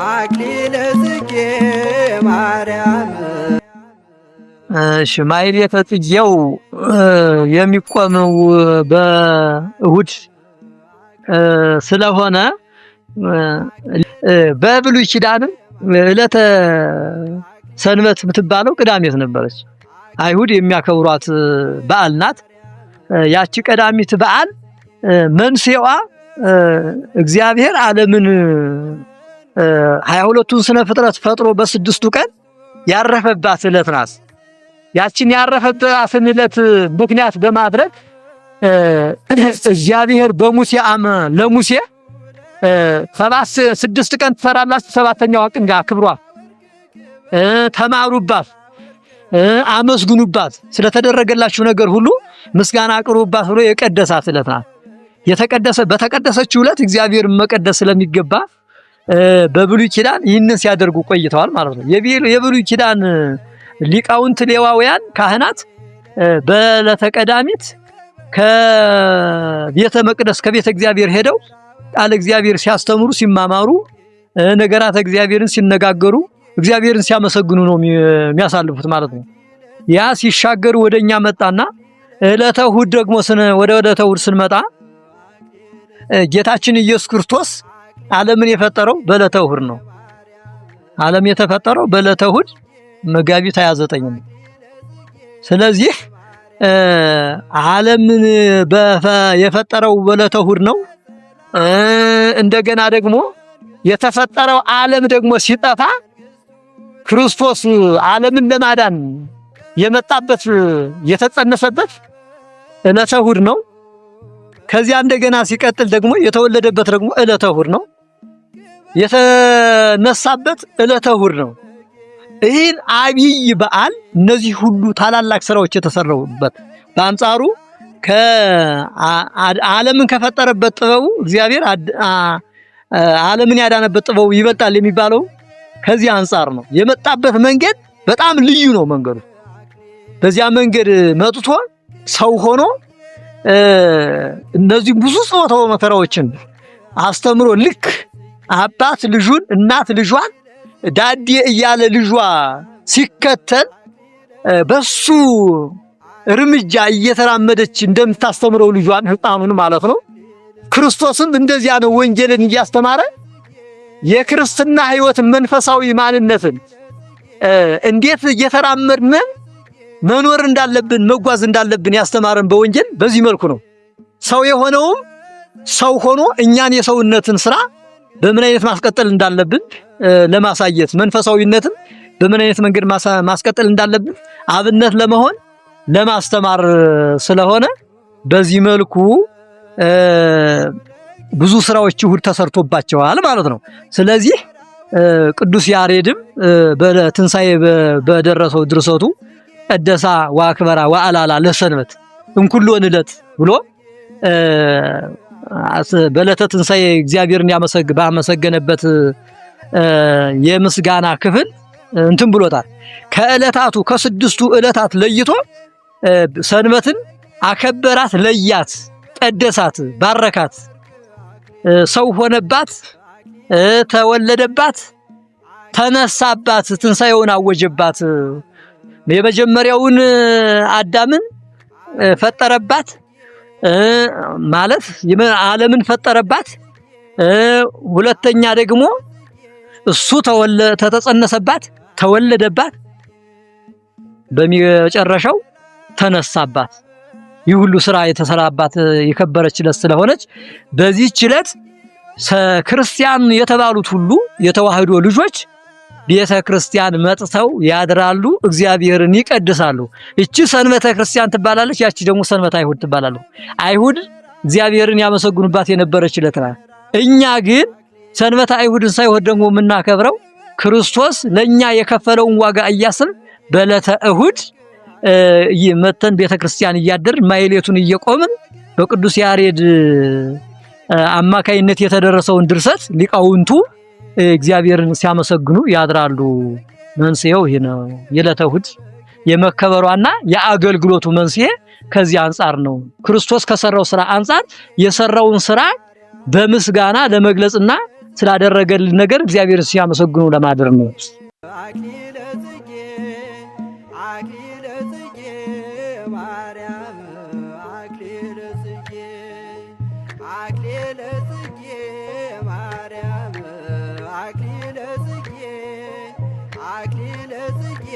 አክሊለ ጽጌ ማርያም። እሺ፣ ማኅሌተ ጽጌው የሚቆመው በእሁድ ስለሆነ በብሉይ ኪዳንም ዕለተ ሰንበት የምትባለው ቅዳሜት ነበረች። አይሁድ የሚያከብሯት በዓል ናት። ያቺ ቀዳሚት በዓል መንስኤዋ እግዚአብሔር ዓለምን 22ቱን ስነ ፍጥረት ፈጥሮ በስድስቱ ቀን ያረፈባት ዕለት ናት። ያችን ያረፈባትን ዕለት ምክንያት በማድረግ እግዚአብሔር በሙሴ ለሙሴ 6 ቀን ትሰራላችሁ፣ ሰባተኛዋ ቀን አክብሯት፣ ተማሩባት፣ አመስግኑባት፣ ስለተደረገላችሁ ነገር ሁሉ ምስጋና አቅርቡባት ብሎ የቀደሳት ዕለት ናት። የተቀደሰ በተቀደሰችው ዕለት እግዚአብሔር መቀደስ ስለሚገባ በብሉይ ኪዳን ይህንን ሲያደርጉ ቆይተዋል ማለት ነው። የብሉይ ኪዳን ሊቃውንት ሌዋውያን ካህናት በዕለተ ቀዳሚት ከቤተ መቅደስ ከቤተ እግዚአብሔር ሄደው ቃለ እግዚአብሔር ሲያስተምሩ ሲማማሩ፣ ነገራተ እግዚአብሔርን ሲነጋገሩ፣ እግዚአብሔርን ሲያመሰግኑ ነው የሚያሳልፉት ማለት ነው። ያ ሲሻገሩ ወደኛ መጣና ዕለተ እሑድ ደግሞ ወደ ዕለተ እሑድ ስንመጣ ጌታችን ኢየሱስ ክርስቶስ ዓለምን የፈጠረው በዕለተ እሑድ ነው። ዓለም የተፈጠረው በዕለተ እሑድ መጋቢት 29 ነው። ስለዚህ ዓለምን የፈጠረው በዕለተ እሑድ ነው። እንደገና ደግሞ የተፈጠረው ዓለም ደግሞ ሲጠፋ ክርስቶስ ዓለምን ለማዳን የመጣበት የተጸነሰበት ዕለተ እሑድ ነው። ከዚያ እንደገና ሲቀጥል ደግሞ የተወለደበት ደግሞ ዕለተ እሑድ ነው። የተነሳበት ዕለተ እሑድ ነው። ይህን አብይ በዓል እነዚህ ሁሉ ታላላቅ ስራዎች የተሰሩበት በአንጻሩ ከዓለምን ከፈጠረበት ጥበቡ እግዚአብሔር ዓለምን ያዳነበት ጥበቡ ይበልጣል የሚባለው ከዚህ አንጻር ነው። የመጣበት መንገድ በጣም ልዩ ነው መንገዱ። በዚያ መንገድ መጥቶ ሰው ሆኖ እነዚህ ብዙ ጾታው መከራዎችን አስተምሮ ልክ አባት ልጁን እናት ልጇን ዳዴ እያለ ልጇ ሲከተል በሱ እርምጃ እየተራመደች እንደምታስተምረው ልጇን ሕፃኑን ማለት ነው። ክርስቶስም እንደዚያ ነው ወንጌልን እያስተማረ የክርስትና ሕይወትን መንፈሳዊ ማንነትን እንዴት እየተራመድን መኖር እንዳለብን መጓዝ እንዳለብን ያስተማረን በወንጌል በዚህ መልኩ ነው። ሰው የሆነውም ሰው ሆኖ እኛን የሰውነትን ስራ በምን አይነት ማስቀጠል እንዳለብን ለማሳየት መንፈሳዊነትን በምን አይነት መንገድ ማስቀጠል እንዳለብን አብነት ለመሆን ለማስተማር ስለሆነ በዚህ መልኩ ብዙ ስራዎች እሑድ ተሰርቶባቸዋል ማለት ነው። ስለዚህ ቅዱስ ያሬድም በትንሣኤ በደረሰው ድርሰቱ ቀደሳ ወአክበራ ወአላላ ለሰንበት እንኩሎን ዕለት ብሎ በዕለተ ትንሣኤ እግዚአብሔርን ባመሰገነበት የምስጋና ክፍል እንትን ብሎታል። ከዕለታቱ ከስድስቱ ዕለታት ለይቶ ሰንበትን አከበራት፣ ለያት፣ ቀደሳት፣ ባረካት፣ ሰው ሆነባት፣ ተወለደባት፣ ተነሳባት፣ ትንሣኤውን አወጀባት። የመጀመሪያውን አዳምን ፈጠረባት ማለት ዓለምን ፈጠረባት። ሁለተኛ ደግሞ እሱ ተጸነሰባት፣ ተወለደባት፣ በመጨረሻው ተነሳባት። ይህ ሁሉ ስራ የተሰራባት የከበረች ዕለት ስለሆነች በዚህች ዕለት ክርስቲያን የተባሉት ሁሉ የተዋህዶ ልጆች ቤተ ክርስቲያን መጥተው ያድራሉ፣ እግዚአብሔርን ይቀድሳሉ። እቺ ሰንበተ ክርስቲያን ትባላለች፣ ያቺ ደግሞ ሰንበተ አይሁድ ትባላለች። አይሁድ እግዚአብሔርን ያመሰግኑባት የነበረች ዕለት ናት። እኛ ግን ሰንበተ አይሁድን ሳይሆን ደግሞ የምናከብረው ክርስቶስ ለኛ የከፈለውን ዋጋ እያስብን በዕለተ እሁድ መተን ቤተ ክርስቲያን እያደርን ማኅሌቱን እየቆምን በቅዱስ ያሬድ አማካይነት የተደረሰውን ድርሰት ሊቃውንቱ እግዚአብሔርን ሲያመሰግኑ ያድራሉ። መንስኤው ይህ ነው። የዕለተ እሑድ የመከበሯና የአገልግሎቱ መንስኤ ከዚህ አንጻር ነው። ክርስቶስ ከሰራው ስራ አንጻር የሰራውን ስራ በምስጋና ለመግለጽና ስላደረገልን ነገር እግዚአብሔር ሲያመሰግኑ ለማደር ነው። አክሊለ ጽጌ አክሊለ ጽጌ ማርያም አክሊለ ጽጌ አክሊለ ጽጌ ማርያም አክሊለ ጽጌ አክሊለ ጽጌ።